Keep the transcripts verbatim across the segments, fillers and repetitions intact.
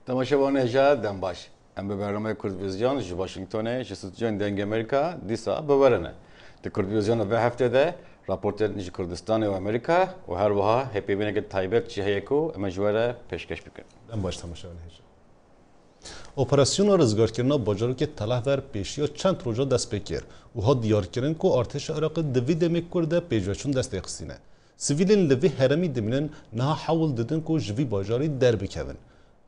Temaşevanê hêja, dem baş. Em bi bernameya Kurdvizyon ji Washingtonê, ji stûdyoyên Dengê Amerîka dîsa bi we re ne. Di Kurdvizyona vê heftê de raportên ji Kurdistanê û Amerîka û her wiha hêvîbîneke taybet jî heye ku em ê ji we re pêşkêş bikin. Dem baş temaşevanê hêja. Operasyona rizgarkirina bajarokê Telahver pêşiya çend roja dest pê kir û hat diyarkirin ku artêşa Iraqê di vî demê kurt de pêşveçûn destê xistîne. Sivîlên li vî herêmî dimînin niha hewl didin ku ji vî bajarî derbikevin.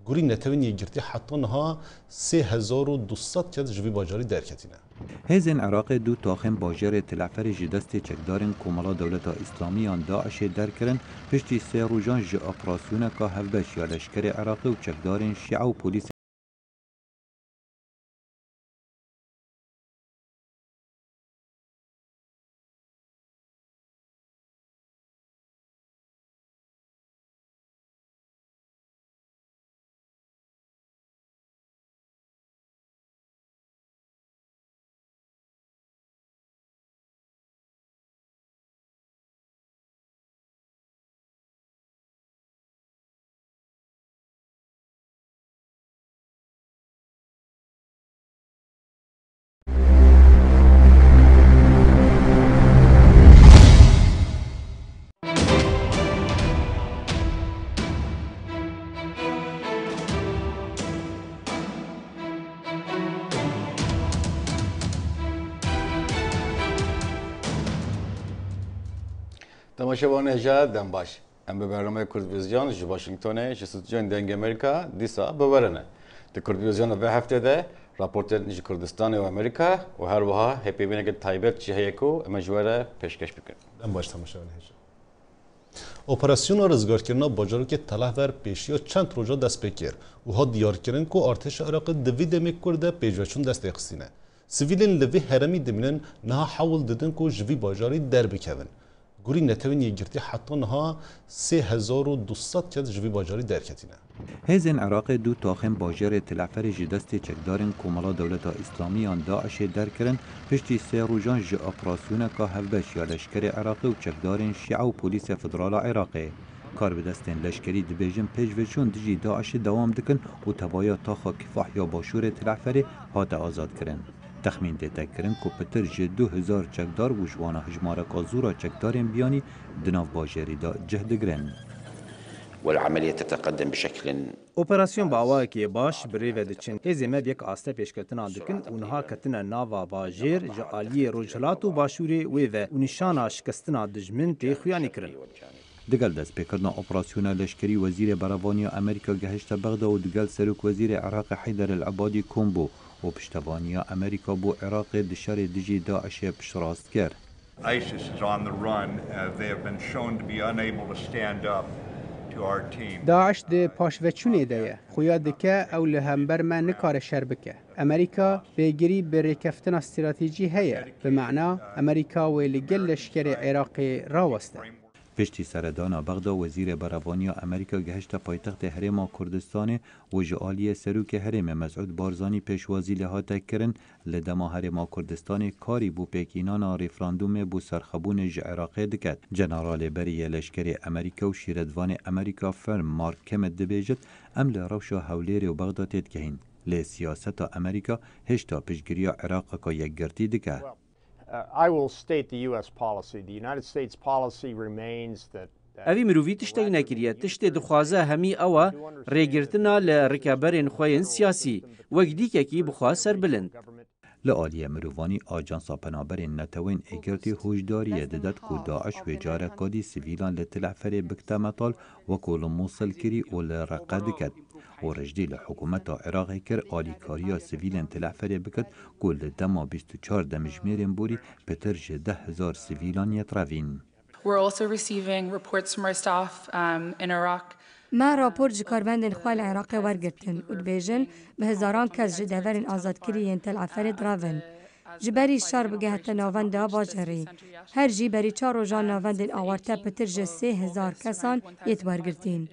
Gorî Netewên Yekgirtî heta niha sê hezar û du sed kes ji vî bajarî derketîne. Hêzên Iraqê du taxên bajarê Tilehferê ji destê çekdarên Komela Dewleta Îslamî yan DAIŞê derkirin, piştî sê rojan ji operasyoneka hevbeş ya leşkerê Iraqê û çekdarên Şîa û polîsên Temaşevanê hêja, dem baş. Em bi bernameya Kurdvizyon ji Washingtonê, ji stûdyoyên Dengê Amerîka dîsa bi we re ne. Di Kurdvizyona vê heftê de raportên ji Kurdistanê û Amerîka û her wiha hêvîbîneke taybet jî heye ku em ê ji we re pêşkêş bikin. Dem baş temaşevanê hêja. Operasyona rizgarkirina bajarokê Telahver pêşiya çend roja dest pê kir û hat diyarkirin ku artêşa Iraqê di vî demê kurt de pêşveçûn destê xistîne. Sivîlên li vî herêmî dimînin niha hewl didin ku ji vî bajarî derbikevin. Gorî Netewên Yekgirtî heta niha sê hezar û du sed kes ji vî bajarî derketîne. Hêzên Iraqê du taxên bajarê Tilehferê ji destê çekdarên Komela Dewleta Îslamî yan DAIŞê derkirin, piştî sê rojan ji operasyoneka hevbeş ya leşkerê Iraqê û çekdarên Şîa û Polîsê Federal a Iraqê. Karbidestên leşkerî dibêjin pêşveçûn dijî DAIŞê dewam dikin û tevaya taxa Kifah ya başûrê Tilehferê hate azadkirin. Texmîn tête kirin ku pitir ji du hezar çekdar û ji wana hijmareka zûr a çekdarên biyanî di nav bajêrî de cih digirin. والعملية تتقدم بشكل Operasyon bi awayekî baş bi rê ve diçin. Hêzên me bi yek aste pêşketina dikin û niha ketine nava bajêr ji aliyê rojhilat û başûrê wê ve û nîşana şikestina dijmin tê xuyanî kirin. Digel destpêkirina operasyona leşkerî, Wezîrê Berevaniya Amerîka gehişte Bexda û digel Serok Wezîrê Iraqê Heyder El Ebadî kom bû û piştevaniya Amerîka bo Iraqê di şerê dijî DAIŞê piştrast kir. ISIS is on the run. Uh, they have been shown to be unable to stand up to our team. DAIŞ di paşveçûnê de ye. Xuya dike ew li hember me nikare şer bike. Amerîka pêgirî bi rêkeftina stratejî heye. Bi mena Amerîka wê li gel leşkerê Iraqê raweste. Piştî seredana Bexda, Wezîrê Berevaniya Amerîka gehişte paytextê Herêma Kurdistanê û ji aliyê Serokê Herêmê Mesûd Barzanî pêşwazî lê hate kirin, li dema Herêma Kurdistanê karî bo pêkînana referandûmê bo serxwebûnê ji Iraqê diket. Generalê berî yê leşkerê Amerîka û şîretvanê Amerîka Firm Mark Kimmett dibêjit, em li rewşa Hewlêrê û Bexda têdigihîn. Lê siyaseta Amerîka hêşta piştgiriya Iraqeka yekgirtî dike. Uh, I will state the U S policy. The United States policy remains that, uh, Evî mirovî tiştek nekiriye. Tiştê dixwaze hemî ew e, rêgirtina li rikeberên xwe yên siyasî, wek dîkekî bi xwe serbilind. Li aliyê mirovanî, Ajansa Penaberên Netewên Êkirtî hişdariyê didet ku DAIŞ wê careka dî sivîlan li Tilehferê bikte metal, wekû li Mûsil kirî û li Reqe diket. Û rijdî li hikûmeta Iraqê kir alîkariya sivîlên Tilehferê biket ku li dema bîst û çar demjimêrên borî pitir ji deh hezar sivîlan yê direvîn. We're also receiving reports from our staff, um, in Iraq. Me rapor ji karbendên xwe li Iraqê wergirtin û dibêjin bi hezaran kes ji deverên azadkirî yên Tel Eferê direvin. Ji berî şer bigehite navenda bajarî. Her jî berî çar rojan navendên awarte pitir ji sê hezar kesan yêt wergirtîn.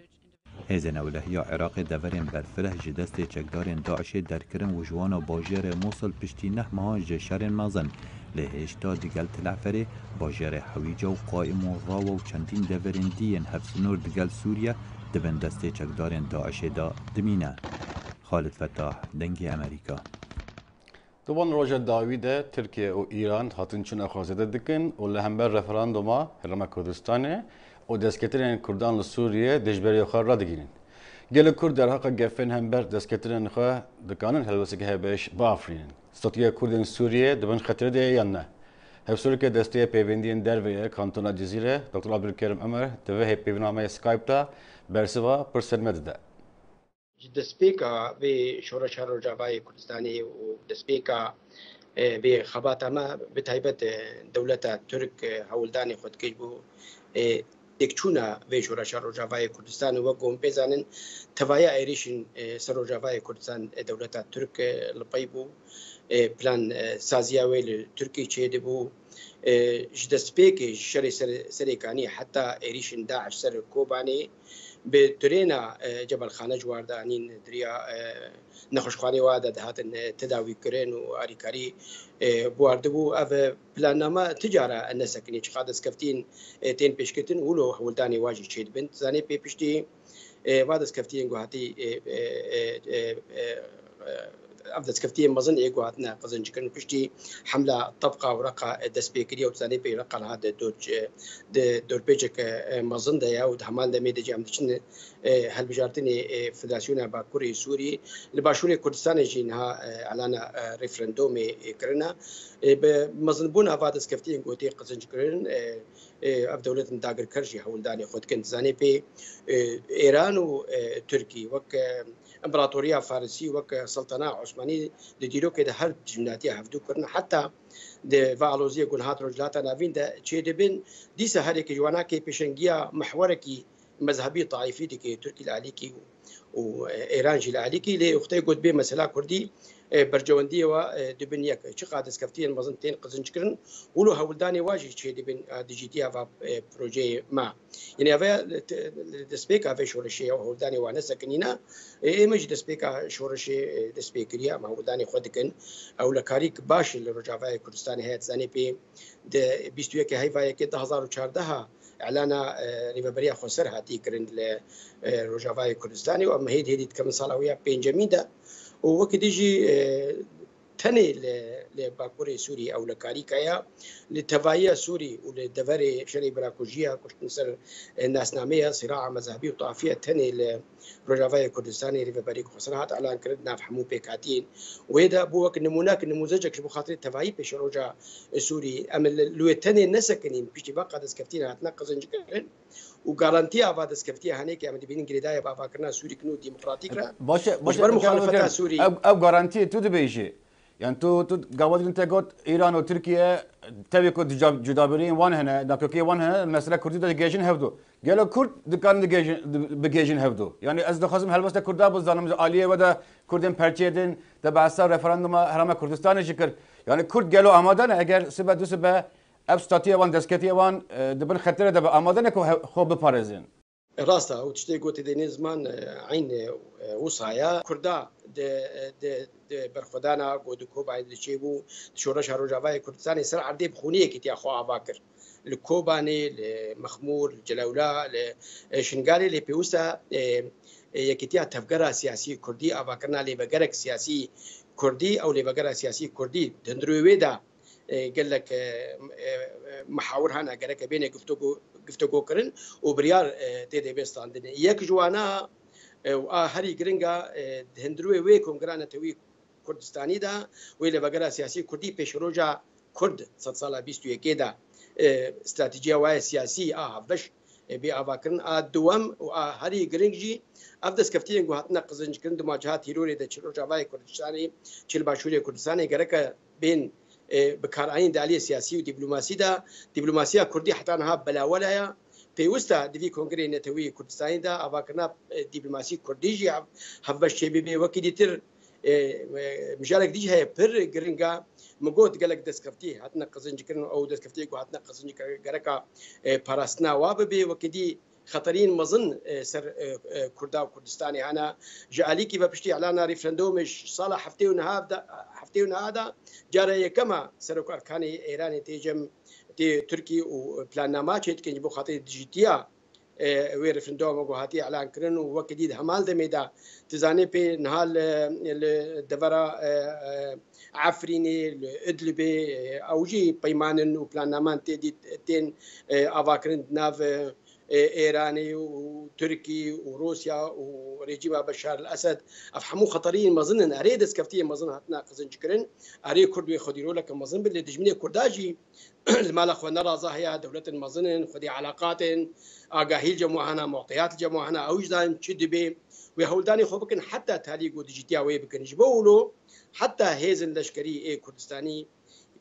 Hêzên ewlehiya Iraqê deverên berfireh ji destê çekdarên DAIŞê derkirin û ji wana bajêrê Mûsil piştî neh mehan ji şerên mezin lê hêşta digel Tilehferê, bajêrê Hewîca û Qaîm û Rawa û çendîn deverên dî yên hevsinor digel Sûriye di bin destê çekdarên DAIŞê de dimîne. Xalid Fetah, Dengê Amerîka. Di van roja dawî de Tirkiye û Îran hatin çûna xwe zêde dikin û li hember referanduma Herêma Kurdistanê û destketinên Kurdan li Sûriyê dijberê xwe radigihînin. Gelek Kurd derheqa gefên hember destketinên xwe dikanin helwesteke hevbeş biafirînin? Statuya Kurdên Sûriyê di bin xetirê de ye yan ne? Hevserokê Desteya Pêvendiyên Derve yê Kantona Cizîre, Doktor Abdulkerim Ömer, di vê hevpeyvîna me yê Skype de bersiva pirsên me dide. Ji destpêka vê şoreşa Rojavayê Kurdistanê û destpêka, e, vê xebata me, bi taybet, e, dewleta Tirk, e, hewldanê xwe dike ji bo, e, têkçûna vê şoreşa Rojavayê Kurdistanê. Wek ku hûn pê zanin, tevaya êrîşên, e, ser Rojavayê Kurdistan, e, dewleta Tirk, e, li pey bû. E, plan, e, saziya wê li Tirkiyê çêdibû. E, ji destpêkê ji şerê ser-, Serêkanî heta êrîşên DAIŞ ser Kobanê, bi trêna, e, Cebelxane ji war de anîn di riya, e, nexweşxanê wa de dihatin, e, tedawîkirin û alîkarî, e, bi war dibû. Ev, e, planname ti cara nesekinî, çiqa destkeftiyên, e, tên pêşketin, wilo hewldanê wa jî çêdibin. Zanê pê piştî, e, va destkeftiyên guhatî, e, e, e, e, e, ev destkeftiyên mezin ê guhatine qizinckirin piştî hemla Tebqa û Reqa, e, dest pê kiriye û zanê pê Reqa niha di dor-, e, di dorpêçeke, e, mezin de ye û di heman demê de jî em diçin, e, hilbijartinê, e, Federasyona Bakurê Sûrî. Li Başûrê Kurdistanê jî niha, e, elana, e, referendomê, e, kirine. E, bi mezinbûna va destkeftiyên ku tê qizinckirin, e, e, ev dewletên dagirker jî hewldanê xwe dikin. Zanê pê, e, Êran û, e, Tirkî wek, e, Împaratoriya Farisî, wek, e, Seltana Osmanî di dîrokê de her dijminatiya hevdû kirin. Heta di va aloziyê ku niha di Rojhilata Navîn de çêdibin, dîsa her yekê ji wana kê pêşengiya mihwerekî mezhebî taîfî dike, Tirkî li alîkî û, û, e, Êran jî li alîkî. Lê wextê got bê mesela Kurdî, e, berjewendiyê wa, e, dibin yek. Çiqa destkeftiyên mezin tên qizinckirin, wilo hewldanê wa jî çêdibin, e, dijîtiya va, e, projeyê me. Yanî ev e, te-, destpêka vê şoreşê ye, hewldanê wa nesekinîne. E, ême jî destpêka şoreşê, e, dest pê kiriye, em hewldanê xwe dikin. Ewlekarîk baş li Rojavayê Kurdistanê heye, dizanê pê di bîst û yekê heyva yekê du hazar û çardeh a elana, e, Rêveberiya Xweser hatî kirin li, e, Rojavayê Kurdistanê û em hêdî hêdî dikevin sala wê ya pêncemîn de û wekî dî jî, e, tenê li, li Bakurê Sûrî ewlekarî keye. Li tevahiya Sûrî û li deverê şerê birakujiya kuştin ser, e, nasnameya sîraa mezhebî û taîfî ye tenê li Rojavayê Kurdistanê Rêveberî Xweser hat elan kirin nav hemû pêkhatiyên wê de bû wek nimûnek, nimûzecek ji bo xatirê tevahî pêşeroja Sûrî. Em li, li wê tenê nesekinîn, piştî veqa destkeftiyên hatine qizinc kirin û garantiya va destkeftiyê henê ke em dibînin girêdayê bi avakirina Sûrîk nû demokratîk re. Baş e, û baş ji e, ber Dr. muxalefeta Hocam, Sûrî. Ev, ev garantiyê tu dibêjî. Yani tu, tu gava din te got, Îran û Tirkiye tevî ku cuda-, cudabiriyên wan hene, nakokiyê wan hene, mesela Kurdî de digihêjin hevdu. Gelo Kurd dikarin digihêjin, bigihêjin hevdu? Yani ez dixwazim helbeste Kurda bizanim, ji aliyê we de Kurdên perçeyê din, te behsa referanduma Herêma Kurdistanê jî kir. Yani Kurd gelo amade ne eger sibe du sibe ev statûya wan, destketiya wan, e, di bin xetere de be, amade ne ku he-, xwe biparêzin? Rast e, ew tiştê gotê Dênîz Ziman, e, eyn, e, wisa ye. Kurda di, di, di berxwedana ku di Kobanê de çêbû, di şoreşa Rojavayê Kurdistanê ser erdê bi xûnê yekîtiya xwe ava kir. Li Kobanê, li Mexmûr, li Celewla, li, e, Şingalê lê pêwisa, e, e, yekîtiya tevgera siyasî kurdî, avakirina lêvegerek siyasî kurdî, ew lêvegera siyasî kurdî di hundirê wê de e, gelek, e, e, e, mihawir hene, gereke bêne guftego, guftego kirin û biryar, e, tê de bê standinê. Yek ji wana, e, û a herî giringa, e, di hundirê wê Kongra Netewî Kurdistanî de wê lêvegera siyasî kurdî pêşeroja Kurd sedsala bîst û yekê de, e, stratejiya waye siyasî a hevbeş e, bê avakirin. A duwem û a herî giring jî ev destkeftiyên ku hatine qizinckirin di maciha tîrorê de çi Rojavayê Kurdistanê, çi li Başûrê Kurdistanê gereke bên, e, bikaranîn di aliyê siyasî û dîplomasî de. Dîplomasiya kurdî heta niha belawela ye. Pêwist e di vî Kongreyê Netewî Kurdistanê de avakirina, e, dîplomasî kurdî jî hev-, hevbeş çêbibe. Wekî dîtir, e, e, mijarek dî jî heye pir giring e. Min got gelek destkeftî hatine qizinckirin û ew destkeftiyê ku hatine qizinc gereka, e, parastina wa bibe. Wekî dî xeteriyên mezin, e, ser, e, e, Kurda û Kurdistanê hene. Ji alîkî ve piştî îlana referendumê ji sala heftê û neh de, heftê û neh de cara yekem e Serok Erkanê Êranê tê cem, tê Tirkî û plannama çêdikin ji bo xatirê dijîtiya e, wê referanduma ku hatiye îlan kirin û weke dî di heman demê de, tu zanî pê niha li, li devera, e, e, Efrînê, li Idlibê, e, ew jî peymanin û plannaman tê dî tên, e, avakirin di nav, e, e, Êranê û Tirkî û Rûsya û rejîma Beşar el Esed. Ev hemû xeteriyên mezin in. Erê destkeftiyên mezin hatine qizinckirin. Erê Kurd wê xwedî roleke mezin bi, lê dijminê Kurda jî li mala xwe neraza heye, dewletên mezin in, xwedî eleqatên, agahî li cem wan hene, mu'teyat li cem wan hene, ew jî zanin çi dibe, wê hewldanê xwe bikin heta talî ku dijîtiya wê bikin. Ji bo wilo heta hêzên leşkerî ê Kurdistanî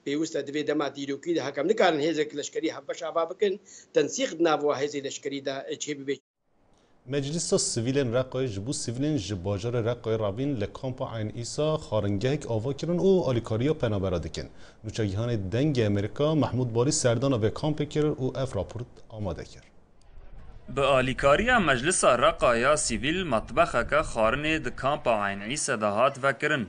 pêwîst e, divê dema dîrokî de hekem nikarin hêzek leşkerî hevbeş ava bikin, tensîq di nav wa hêzê leşkerî de çêbibe. Meclisa Sivîlên Reqayê ji bo sivîlên ji bajarê Reqayê re bîn li kampa Eyn Îsa xaringehek ava kirin û alîkariya penabera dikin. Nûçegihanê Dengê Amerîka Mehmûd Balî serdana vê kampê kir û ev raport amade kir. Bi alîkariya Meclisa Reqa ya Sivîl metbexeke xwarinê di kampa Eyn Îse de hat vekirin,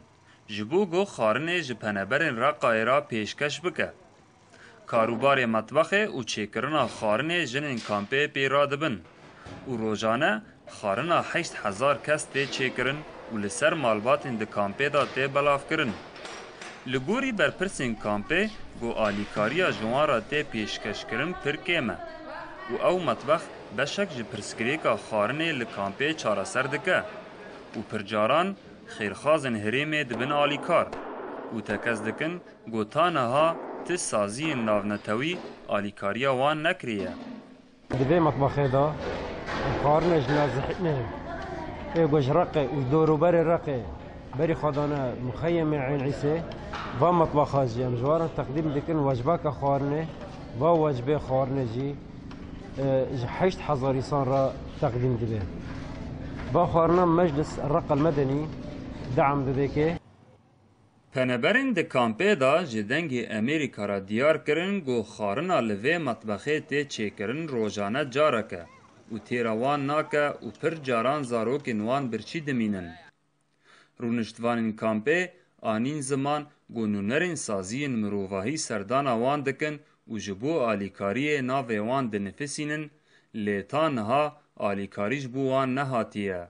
ji bo ku xwarinê ji peneberên Reqayê re pêşkeş bike. Karûbarê metbexê û çêkirina xwarinê jinên kampê pê radibin û rojane xwarina heşt hezar kes tê çêkirin û li ser malbatên di kampê de tê belavkirin. Li gorî berpirsên kampê, ku alîkariya ji wan re tê pêşkeşkirin pir kêm e û ew metbex beşek ji pirsgirêka xwarinê li kampê çareser dike û pir caran xêrxazên herêmê dibin alîkar û tekez dikin ku ta niha ti saziyên navnetewî alîkariya wan nekiriye. Di vê metbexê de xwarinê ji nazihînê ê ku ji Reqê û dorûberê Reqê berî xwe dane muxeyemê Eyn Îsê, va metbexa jî em ji wan re teqdîm dikin wecbeke xwarinê, va wecbê xwarinê jî, e, ji heşt hezar însan re teqdîm dibe. Va xwarina Meclis Req el Medenî deam didê kê. Peneberên di kampê de ji Dengê Amerîka re diyar kirin ku xwarina li vê metbexê tê çêkirin rojane careke û têra wan nake û pir caran zarokên wan birçî dimînin. Rûniştvanên kampê anîn ziman ku nûnerên saziyên mirovahî serdana wan dikin û ji bo alîkariyê navê wan dinifisînin, lê ta niha alîkarî ji bo wan nehatiye.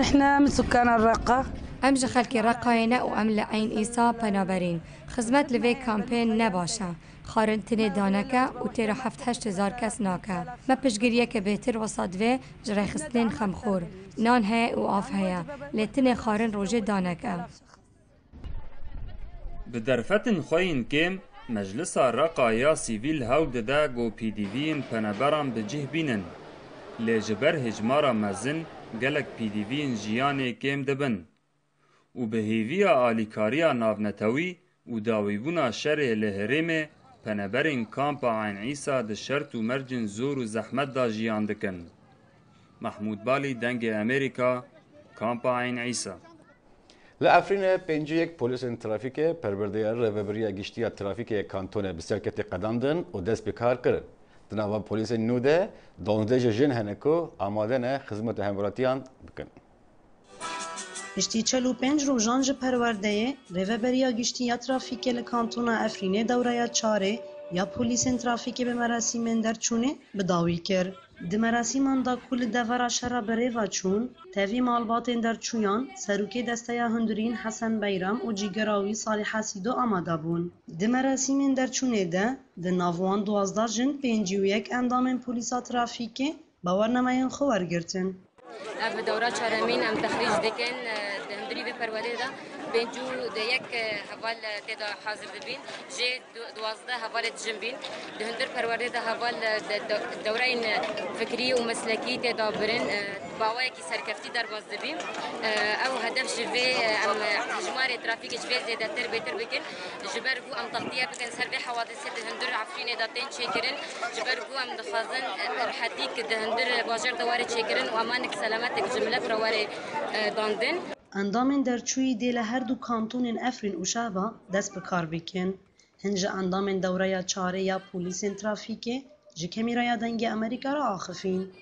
نحن من سكان الرقة. Em ji xelkê Reqayê ne û em li Eyn Îsa penaberîn. Xizmet li vê kampê ne baş e. Xwarin tinê daneke û têra heft heşt hezar kes nake. Me piştgiriyeke bêtir wesa divê ji rêxistinên xemxor. Nan heye û av heye, lê tinê xwarin rojê daneke. Bi derfetên xwe yên kêm, Meclisa Reqa ya Sivîl hewl dide ku pêdiviyên peneberan bi cih bînin. Lê ji ber hejmara mezin gelek pêdiviyên jiyanê kêm dibin. Û bi hêviya alîkariya navnetewî û dawîbûna şerê li herêmê, peneberên kampa Eyn Îsa di şert û mercên zor û zehmet de jiyan dikin. Mehmûd Balî, Dengê Amerîka, Kampa Eyn Îsa. Li Efrînê pêncî yek polîsên trafîkê perwerdeya Rêveberiya Giştî ya Trafîkê ya Kantonê bi serketî qedandin û dest bi kar kirin. Di nava polîsên nû de duwazdeh jin hene ku amade ne xizmeta hemberatiyan bikin. Piştî çil û pênc rojan ji perwerdeyê, Rêveberiya Giştî ya Trafîkê li Kantona Efrînê dewreya çarê ya polîsên trafîkê bi merasîmên derçûnê bi dawî kir. Di merasîman de ku li devera şer re bi rê ve çûn, tevî malbatên derçûyan, serokê Desteya Hundirîn Hesen Beyram û cîgira wî Saliha Sîdo amade bûn. Di merasîmên derçûnê de di nav wan duwazdeh jin, pêncî û yek endamên polîsa trafîkê, bawernameyan xwe wergirtin. Ev dewra çaremîn em tehrîc dikin. Di hundirî vê perwerdeyê de pêncî û yek heval tê de hazir dibîn. Jê du-, duwazdeh hevalê dijin bîn. Di hundir perwerdeyê de heval de, de, dewreyên fikrî û meslekî tê de birin. Bi awayekî serkeftî derbas dibîn. Ew hedef ji vê, em hejmarê trafîkê ji vê zêdetir bêtir bikin. Ji ber ku em textiye bikin ser vê hewadisê di hundir Efrînê de tên çêkirin. Ji ber ku em dixwazin, e, rehetîk di hundir bajêr de were çêkirin û emanek selametek ji milet re were, e, dandin. Endamên derçûyî dê li her du kantonên Efrîn û Şehba dest bi kar bikin. Hin ji endamên dewreya çarê ya polîsên trafîkê ji kamîraya Dengê Amerîka re axifîn.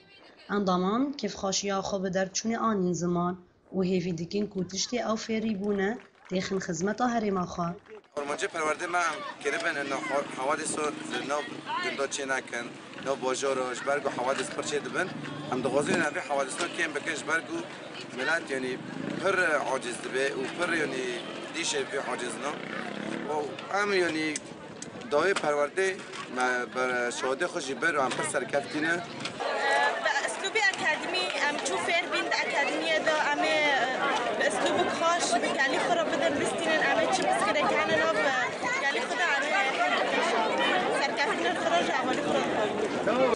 Endaman kêfxweşiya xwe bi derçûnê anîn ziman û hêvî dikin ku tiştê ew fêrî bûne têxin xizmeta herêma xwe. Armancê perwerdê me em kiribin ina ha-, hawadîso di nav gunda çê nekin, nav bajara, ji ber ku hawadîs pir çê dibin. Em dixwazin evê hawadîsna kêm bikin, ji ber ku milet, yanî, pir aciz dibe û pir, yanî, dîşe pê acizna. Û em, yanî, dawê perwerdê me ber şahidê xwe jî ber û em pir serkeftî ne. Bi eslûbê akademî em çû fêr bîn di akademiyê de, em ê, e, bi eslûbik xweş gelî xwe re bidin, bistînin, em ê çi pirsgirêk hene nav, e, gelî xwe de, em ê serkeftînên xwe re ji hevalî xwe re dixwazin.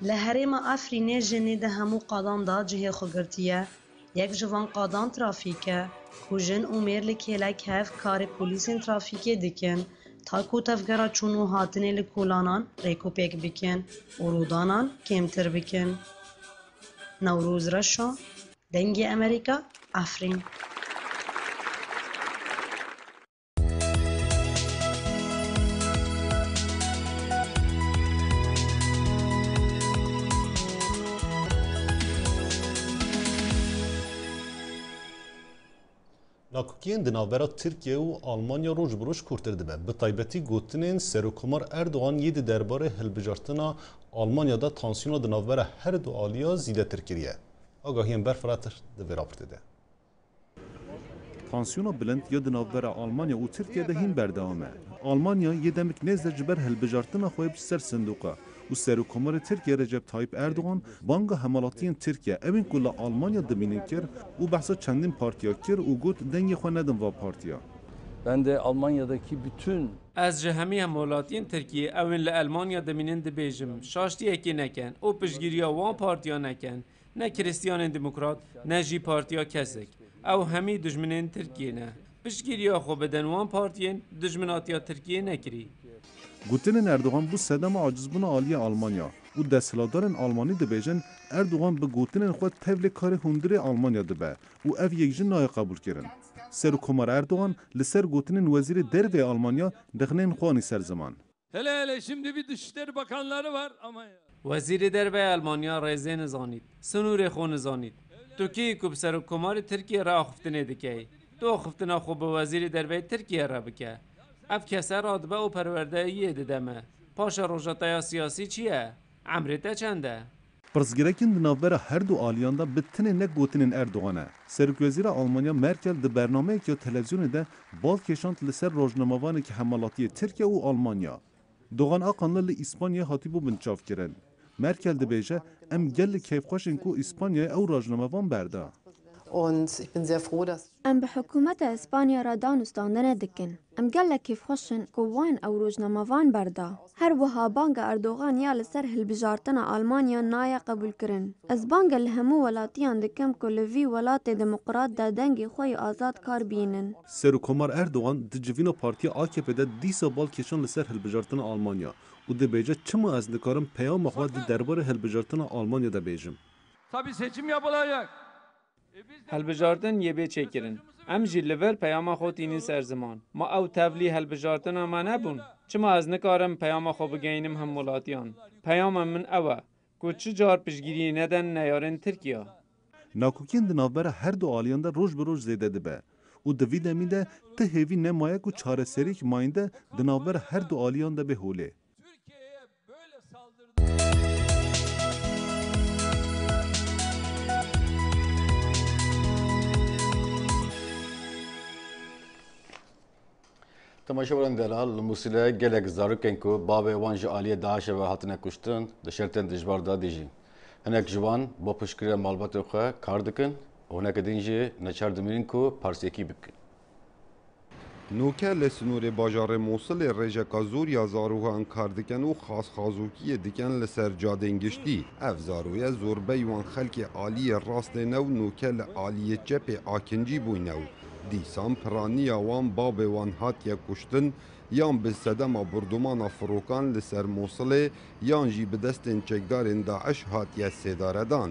Li herêma Efrînê jinê di hemû qadan de cihê xwe girtiye. Yek ji van qadan trafîk e, ku jin û mêr li kêlek hev karê polîsên trafîkê dikin, ta ku tevgera çûn û hatinê li kolanan rêkûpêk bikin û rûdanan kêmtir bikin. Newroz Reşo, Dengê Amerîka, Efrîn. Nakokiyên di navbera Tirkiye û Almanya roj bi roj kûrtir dibe. Bi taybetî gotinên Serokkomar Erdogan yê di derbarê hilbijartina Almanya de tansiyona di navbera her du aliya zîdetir kiriye. Agahiyên berfiratir di vê raportê de. Tansiyona bilind ya di navbera Almanya û Tirkiye de hîn berdewam e. Almanya yê demik nêz de ji ber hilbijartina xwe yê biçî ser sindoqa û Serokkomarê Tirkiye Recep Tayyip Erdogan banga hemwelatiyên Tirkiye, ewên ku li Almanya dimînin, kir û behsa çendîn partiya kir û got, dengê xwe nedin va partiya. Ben de Almanya'daki bütün Ez ji hemî hemwelatiyên Tirkiyê, ewên li Elmanya dimînin, dibêjim, şaştiyekê nekin û piştgiriya wan partiya nekin. Ne Kristiyanên Demokrat, ne jî partiya kesek. Ew hemî dijminên Tirkiyê ne. Piştgiriya xwe bidin wan partiyên dijminatiya Tirkiyê nekirî. Gotinên Erdogan bû sedema acizbûna aliyê Almanya û desthilatdarên Almanî dibêjin, Erdogan bi gotinên xwe tevlê karê hundirê Almanya dibe û ev yek jî nayê qebûlkirin. Serokkomar Erdogan li ser gotinên Wezîrê Derveyê Almanya rexneyên xwe anî ser ziman. Hele hele şimdi bir Dışişleri Bakanları var ama ya. Wezîrê Derve ya Almanya rêzê nizanît, sinûrê xwe nizanît. Tu kî ku bi Serokkomarê Tirkiye re axiftinê dikey? Tu axiftina xwe bi Wezîrê Derve yê Tirkiye re bike. Ev kese radibe û perwerdeyê yê dide me. Paşa rojata ya siyasî çi ye? Emrê te çend e? Pirsgirêkên di navbera her du aliyan de bi tinê ne gotinên Erdogan e. Serokwezîra Almanya Merkel di bernameyek ya televîzyonê de bal kêşand li ser rojnamevanekî hemwelatiyê Tirkiye û Almanya. Dogan Akanlı li Îspanyayê hatibû binçavkirin. Merkel dibêje, em gelek keyfxweş in ku Îspanyayê ew rojnamevan berda. Und ich bin sehr froh, dass Em bi hikûmeta Îspanya re danûstandinê dikin. Em gelek kêfxweş in ku wan ew rojnamevan berda. Her wiha banga Erdogan ya li ser hilbijartina Almanya nayê qebûlkirin. Ez banga li hemû welatiyan dikim ku li vî welatê demokrat de dengê xwe yê azad kar bînin. Serokkomar Erdogan di civîna partiya A K P de dîsa bal kêşan li ser hilbijartina Almanya û dibêje, çima ez nikarim peyama xwe di derbarê hilbijartina Almanya de bêjim? Tabii seçim yapılacak. Hilbijartin yê bê çêkirin. Em jî li vir peyama xwe tînin ser ziman. Ma ew tevlî hilbijartina me nebûn? Çima ez nikarim peyama xwe bigeynim hemwelatiyan? Peyama min ew e ku çi car piştgiriyê neden neyarên Tirkiye. Nakokiyên di navbera her du aliyan de roj bi roj zêde dibe û di vî demî de ti hêvî nemaye ku çareseriyek mayînde di navbera her du aliyan de bê holê. Türkiye'ye böyle saldırdı. Temaşevanên delal, li Mûsilê gelek zarokên ku bavê wan ji aliyê DAIŞê ve hatine kuştin, di şertên dijbar de dijîn. Hinek ji wan bo piştgiriya malbatê xwe kar dikin û hinekî din jî neçar dimînin ku parsekî bikin. Nûke li sînorê bajarê Mûsilê rêjeka zor ya zarokan kar dikin û xazxazokiyê dikin li ser cadên giştî. Ev zaroye zorbey wan xelkê aliyê rastê ne û nûke li aliyê çepê akincî bûyne û dîsan piraniya wan, bavê wan hatiye kuştin, yan bi sedema bordûmana firokan li ser Mûsilê, yan jî bi destên çekdarên DAIŞ hatiye sêdaredan.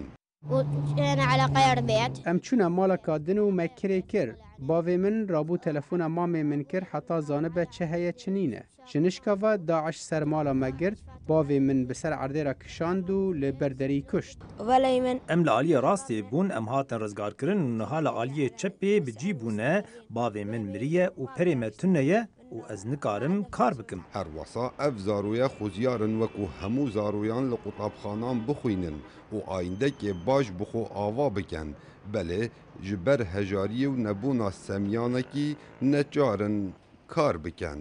وجينا على قير بيت. Em çûne maleka din û me kirê kir. Bavê min rabû telefona mamê min kir heta zanibe çi heye çi nîne. Ji nişka ve DAIŞ ser mala me girt, bavê min bi ser erdê re kişand û li ber derî kuşt. Velê min. Em li aliyê rastê bûn, em hatin rizgarkirin û niha li aliyê çepê bi cî bûne, bavê min miriye û perê me tune ye. û ez nikarim kar bikim. Her wesa ev zaroya xweziyar in wekû hemû zaroyan li qutabxanan bixwînin û ayîndekê baş bi xwe ava bikin. Belê ji ber hejariyê û nebûna semiyanekî neçar in kar bikin.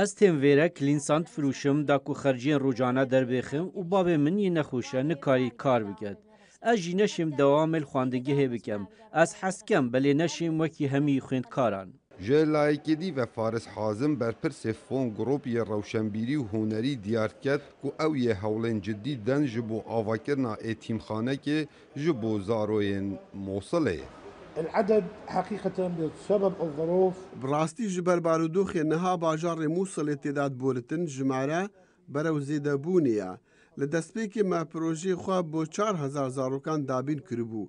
Ez têm vêre Clean Sand firûşim da ku xerciyên rojane derbêxim û bavê min yê nexweş e, nikarî kar biket. Ez jî neşêm dewamê li xwendingehê bikem. Ez hez dikem, belê neşêm wekî hemî xwendkaran. Ji layekê dî ve Faris Hazim, berpirsê Fon Group yê rewşenbîrî û hunerî diyar diket ku ew yê hewlên cidî den ji bo avakirina êtîmxanekê ji bo zaroyên Mosilê. العدد حقيقة بسبب الظروف. Bi rastî ji ber barûdoxê niha bajarê Mûsilê tê dadboritin, jimare berew zêdebûnê ye. Li destpêkê me projeyê xwe bo çar hezar zarokan dabîn kiribû.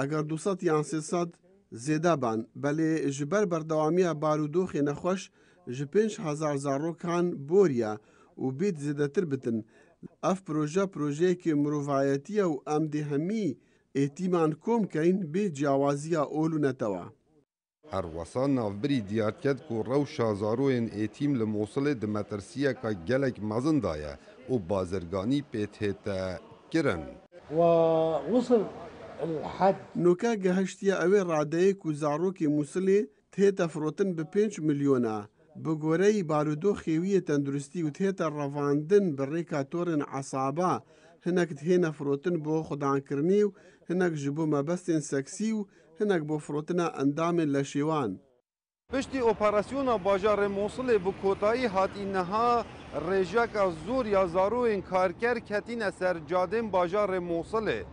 Eger du sed yan sê sed zêde ban, belê ji ber berdewamiya barûdoxê nexweş ji pênc hezar zarokan boriya û bêt zêdetir bitin. Ev proje projeyekê mirovayetî ye û em dê hemî êtîman kom keyn bê ciyawaziya ol û netewa. Her wesa navbirî diyar diket ku rewşa zaroyên êtîm li Mosilê di metirsiyeka gelek mezin de ye û bazirganî pê dihête kirin. ووصل الحد. Noke gehiştiye ewê radeyê ku zarokê Mûsilê tihête firotin bi pênc milyon e. Bi goreyî barûdoxê wî yê tenduristî û tihête revandin bi rêka torên esaba, hinek dihêne firotin bo xudankirinî û hinek ji bo mebestên seksî û hinek bo firotina endamên leşê wan. Piştî operasyona bajarê Mosilê bi kotayî hatî niha, rêjeka zor ya zaroyên karker ketîne ser cadên bajarê Mosilê.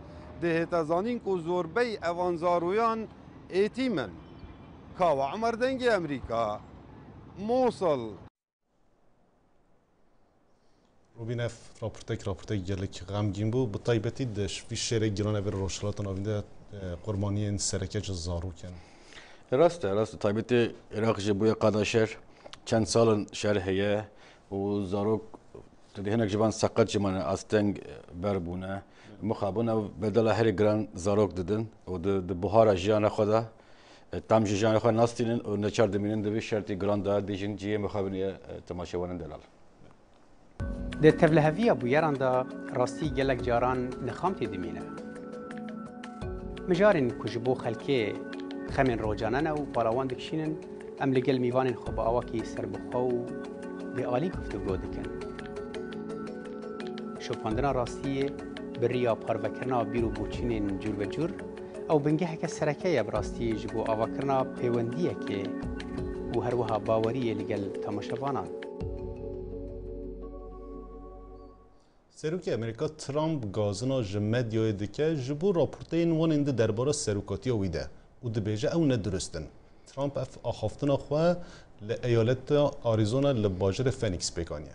Dihête zanîn ku zorbey evan zaroyan êtîm in. Kawa Emer, Dengê Emerîka, Mosil. Robîn, ev raportek, raportek gelek xemgîn bû. Bi taybetî di ş-, vî şerê giran ev ê Rojhilata Navîn de, e, qurbaniyên sereke ji zarok in. Rast e, rast e. Taybetî Iraq jî bûye qada şer. Çend sal in şer heye û zarok, tu dî hinek ji van seqet jî mane, asteng ber bûne. Mixabin ev bedela herî giran zarok didin û di, di buhara jiyana xwe de, e, tam ji jiyana xwe nastînin û neçar dimînin di vî şertî giran de, dî jîn cihê mixabinê ye, e, temaşevanên delal. Di tevliheviya bûyeran de rastî gelek caran nixam tê dimîne. Mijarên ku ji bo xelkê xemên rojane ne û pala wan dikişînin, em li gel mîvanên xwe bi awakî serbixwe û bêalî guftûgo dikin. Şopandina rastiyê bi riya parvekirina bîr û boçînên cûr be cûr, ew bingeheke sereke ye bi rastî ji bo avakirina pêwendiyekê û her wiha baweriyê li gel temaşevanan. Serokê Amerîka Trump gazina ji medyayê dike ji bo raporteyên wan ên di derbara serokatiya wî de û dibêje ew nedurist in. Trump ev axaftina xwe li eyaleta Arizona li bajêrê Phoenix pêk aniye.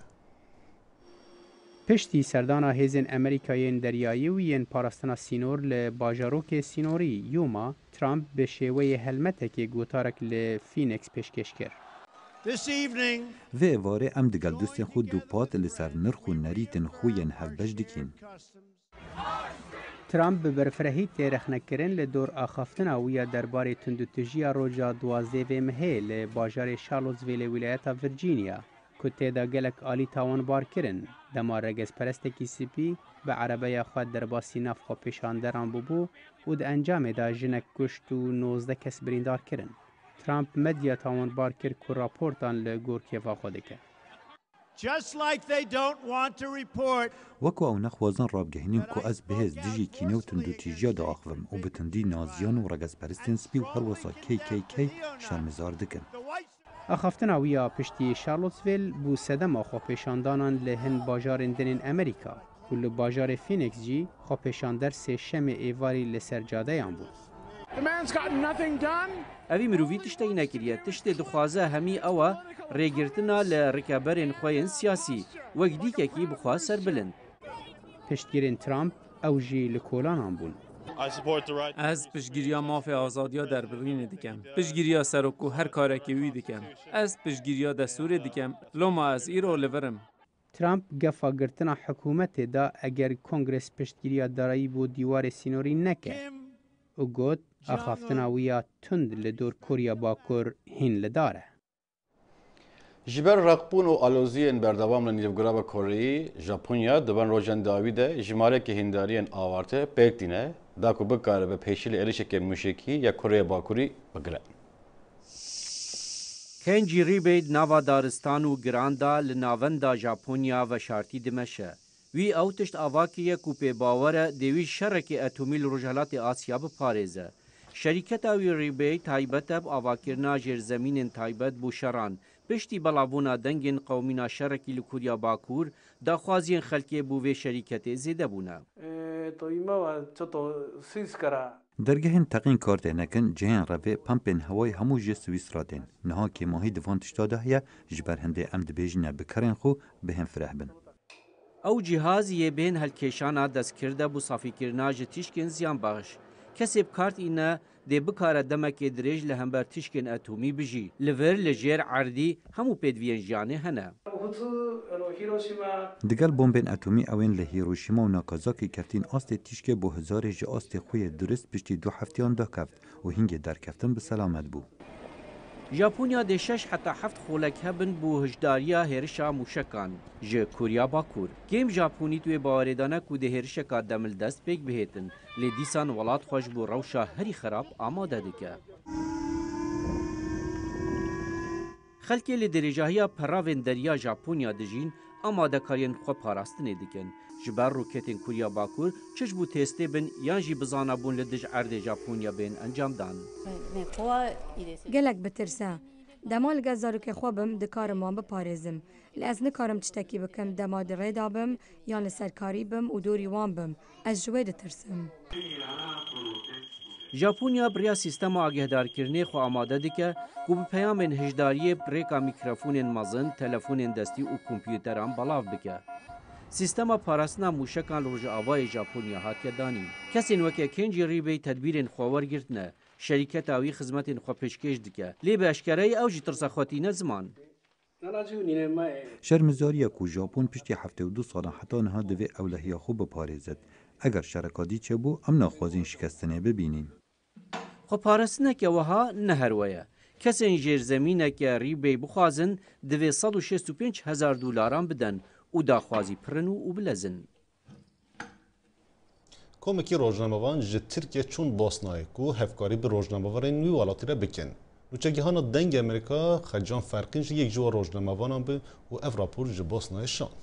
Piştî serdana hêzên Amerîka yên deryayî û yên parastina sînor li bajarokê sînorî Yuma, Trump bi şêweyê helmetekê gotarek li Phoenix pêşkêş kir. This evening, Vê êvarê em digel dostên xwe dûpat li ser nirx û nerîtên xwe yên hevbeş dikin. Trump bi berfirehî tê rexnekirin li dor axaftina wî ya derbarê tundûtijiya roja duwazdeh vê mehê li bajarê Charlottesville-ê wîlayeta Virginia, ku tê de gelek alî tawanbar kirin, dema regezperestekî spî bi erebeya xwe derbasî nav xwepêşanderan bûbû û di encamê de jinek kuşt û nozdeh kes birîndar kirin. Trump medya tawanbar kir ku raportan li gor kêfa xwe dike. Just like they don't want to report Wek ku ew nexwazin rabgehînin ku ez bi hêz dijî kîne û tundûtîjiya diaxivim û bi tundî naziyan û regezperistên spî û herwesa K K K şermezar dikin. Axaftina wî ya piştî Charlottesville bû sedema xwepêşandanan li hin bajarên din ên Amerîka û li bajarê Phoenix jî xwepêşander sêşemê êvarî li ser cadeyan bûn. The man's got nothing done. Evî mirovî tiştekî nekiriye. Tiştê dixwaze hemî ew e rêgirtina li rikeberên xwe yên siyasî, wek dîkekî bi xwe serbilind. Piştgirên Trump ew jî li kolanan bûn. I support the right Ez piştgiriya mafê azadiya derbirînê dikim. Piştgiriya serok û her karekê wî dikim. Ez piştgiriya destûrê dikim. Loma ez îro li vir im. Trump gefa girtina hikûmetê da eger Kongres piştgiriya darayî bo dîwarê sînorî neke û got, axaftina wî ya tund li dor Korya Bakur hîn li dar e. Ji ber reqbûn û aloziyên berdewam li Nîvgurava Koreyî, Japonya di van rojên dawî de jimareke hîndariyên awarte pêk tîne, da ku bikaribe pêşî li êrişeke mûşekî ya Koreya Bakurî bigire. Kenji Ribey di nava daristan û giran de li navenda Japonya veşartî dimeşe. Wî ew tişt ava kiriye ku pê bawer e dê wî şerekî etomî li Rojhelatê Asya biparêze. Şerîketa wî Ribey taybet e bi avakirina jêrzemînên taybet bo şeran. Piştî belavbûna dengên qewimîna şerekî li Kurya Bakur, daxwaziyên xelkê bo vê şerîketê zêde bûne. えーと、今はちょっとスイスから Dergehên teqîn kar tê nekin, cihên revê, pempên hewayî hemû ji Swîsra tên. Niha kêmahî di van tişta de heye, ji ber hindê em dibêjine bi kerên xwe bihên fireh bin. Ew cîhazî yê bihên helkêşana destkir de bo safîkirina ji tişkên ziyanbexş. Kesê bi kar tîne dê bikare demekê dirêj li hember tişkên etomî bijî. Li vir, li jêr erdî hemû pêdiviyên jiyanê hene. 普通、あの、Hiroshima Digel bombên etomî ew ên li Hiroşîma û Nakazakî keftîn astê tîşkê bo hizarê ji astê xwe yê durist piştî du hefteyan dakeft û hingê derkeftin bi selamet bû. Japonya dê şeş heta heft xolek hebin bo hişdariya hêrişa mûşekan ji Kurya Bakur. Kêm Japonî di wê bawerê de ne ku dê hêrişeka demildest pêk bihêtin, lê dîsan welat xwe ji bo rewşa herî xerab amade dike. Xelkê li dirêjahiya peravên derya Japonya dijîn, amadekariyên xwe parastinê dikin. Ji ber roketên Kurya Bakur, çi ji bo testê bin yan jî bizana bûn li dij erdê Japonya bên encamdan. Gelek bitirse. Dema li gel zarokê xwe bim, dikarim wan biparêzim. Lê ez nikarim tiştekî bikim, dema di rê de bim, yan li ser karî bim û dorî wan bim. Ez ji wê ditirsim. Japonya bi riya sîstema agihdarkirinê xwe amade dike ku bi peyamên hişdariyê bi rêka mîkrofonên mezin, telefonên destî û kompûteran belav bike. Sîstema parastina mûşekan li Rojavayê Japonya hatiye danîn. Kesên weke Kenji Ribey tedbîrên xwe wergirtine. Şerîketa wî xizmetên xwe pêşkêş dike. Lê bi eşkereyî ew jî tirsa xwe tîne ziman. Şermizariye ku Japon piştî heftê û du salan heta niha divê ewlehiya xwe biparêzit. Eger şereka dî çêbû, em naxwazin şikestinê bibînin. Xweparastineke wiha ne her we ye. Kesên jêrzemîneke Rîbey bixwazin, divê sed û şêst û pênc hezar dolaran bidin û daxwazî pir in û, û bilezin. Komekî rojnamevan ji Tirkiye çûn Bosnayê ku hevkarî bi rojnamevanên wî welatî re bikin. Nûçegihana Dengê Amerîka Xecan Ferqîn jî yek ji wan rojnamevanan bû û ev rapor ji Bosnayê şand.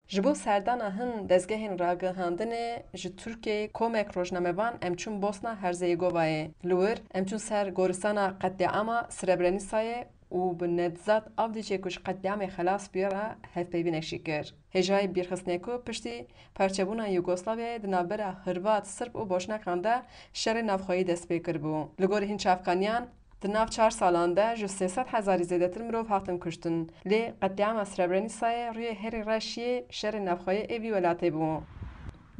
Ji bo serdana hin dezgehên ragihandinê ji Tirkiyeyê komek rojnamevan em çûn Bosna Herzegovayê. Li wir em çûn ser goristana qetlîama Srebrenîsayê û bi Nevzat Avdîçê ku ji qetlîamê xelas bûye re hevpeyvînek jî kir. Hêjayî bîrxistinê ku piştî parçebûna Yugoslavyayê di navbera Hirvat, Sirb û Boşnakan de şerê navxweyî dest pê kiribû. Li gorî hin çavkaniyan, di nav çar salan de ji sê sed hezarî zêdetir mirov hatin kuştin. Lê qetlîama Srebrenîsayê rûyê herî reş yê şerê navxweyî ê vî welatê bû.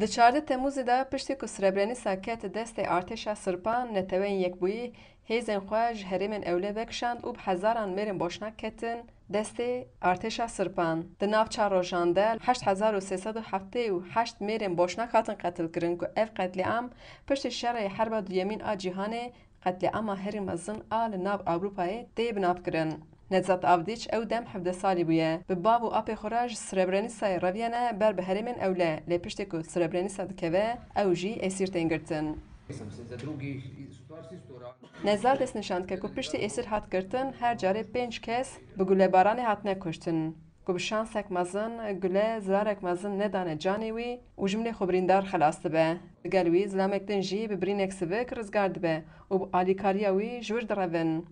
Di çardeh Temûzê de piştî ku Srebrenîsa ket destê artêşa Sirpan, Neteweyên Yekbûyî hêzên xwe ji herêmên ewle vekişand û bi hezaran mêrên Boşnak ketin destê artêşa Sirpan. Di nav çar rojan de heşt hezar û sê sed û heftê û heşt mêrên Boşnak hatin qetilkirin ku ev qetlîam piştî şerê Herba Duyemîn a Cîhanê qetlîama herî mezin a li nav Ewropayê tê binavkirin. Nevzat Avdîç ew dem hevdeh salî bûye. Bi bav û apê xwe re ji Srebrenîsayê reviyene ber bi herêmên ewle, lê piştê ku Srebrenîsa dikeve, ew jî esîr tên girtin. Nevzat destnîşan dike ku piştî êsir hat girtin, her carê pênc kes bi gulebaranê hatine kuştin, ku bi şansek mezin gule zirarek mezin nedane canê wî û ji milê xwe birîndar xelas dibe. Digel wî zilamek din jî bi birînek sivik rizgar dibe û bi alîkariya wî ji wir direvin.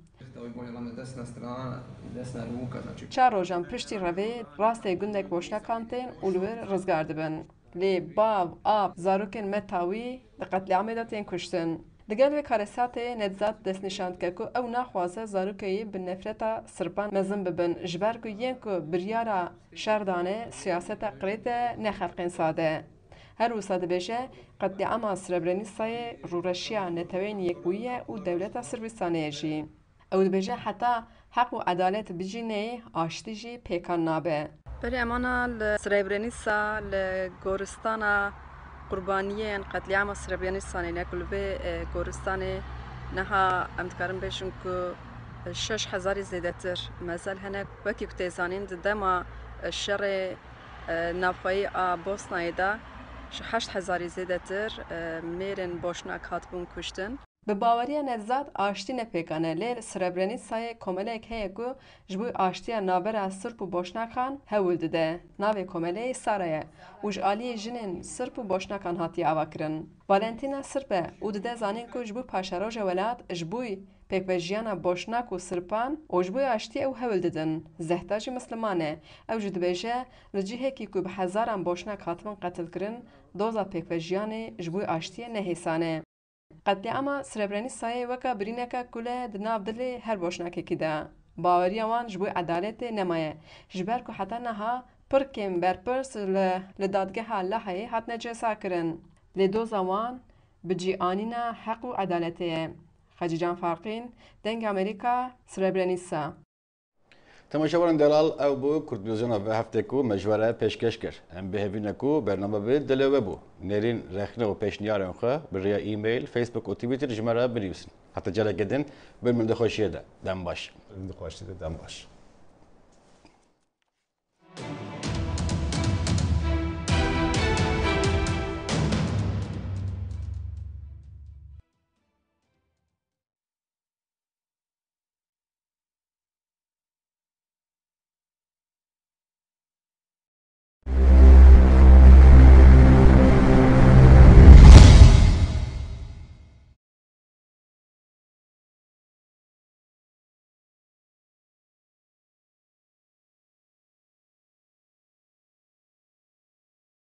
Çar rojan piştî revê rastê gundek Boşnakan tên û li wir rizgar dibin. Lê bav, ap, zarokên me tawî di qetlîamê de tên kuştin. Digel vê karesatê Nevzat destnîşan dike ku ew naxwaze zarokê wî bi nefreta Sirpan mezin bibin, ji ber ku yên ku biryara şer dane siyaseta qirêj e, ne xelqên sade. Her wisa dibêje, qetlîama Srebrenîsayê rûreşiya Neteweyên Yekbûyî ye û dewleta Sirbistanê ye jî. Ew dibêje, heta heq û edalet bijî neyê, aştî jî pêkan nabe. Berê emana li Srebrenîsa, li goristana qurbaniyên qetlîama Srebrenîsanê ne ku li vê, e, goristanê niha em dikarin bêjin ku Şeş hezarî zêdetir. Mezel hene, wekî ku tê zanîn, di dema şerê, e, navxweyî a Bosnayê de ji heşt hezarî zêdetir, e, mêrên Boşnak hatibûn kuştin. Bi baweriya Nevzat, aştî ne pêkan e, lê li Srebrenîsayê komeleyek heye ku ji bo aştiya navbera Sirp û Boşnakan hewl dide. Navê komeleyê Sara ye û ji aliyê jinên Sirp û Boşnakan hatiye avakirin. Valentîna Sirp e û dide zanîn ku ji bo paşeroja welat, ji bo pêkvejiyana Boşnak û Sirpan û ji bo aştiyê ew hewl didin. Zehta jî misliman e. Ew jî dibêje, li cihekî ku bi hezaran Boşnak hatibin qetilkirin, doza pêkvejiyanê ji bo aştiyê ne hêsan e. Qetlîama Srebrenîsayê weke birîneke kul e di nav dilê her Boşnakekî de. Baweriya wan ji bo edaletê nemaye. Ji ber ku heta niha pir kêm berpirs li, li dadgeha Laheyê hatine cezakirin. Lê doza wan bi cîanîna heq û edaletê ye. Xecîcan Farqîn, Dengê Amerîka, Srebrenîsa. Temaşevanên delal, ew bû Kurd Televizyona vê heftê ku me ji we re pêşkêş kir. Em bi hêvî ne ku bername bi dilê we bû. Nêrîn rexne û pêşniyarên xwe bi rêya e-mail, Facebook û Twitter ji me re binivîsin. Heta careke din, bin min di xweşiyê de. Dem baş. Min di xweşiyê de, dem baş.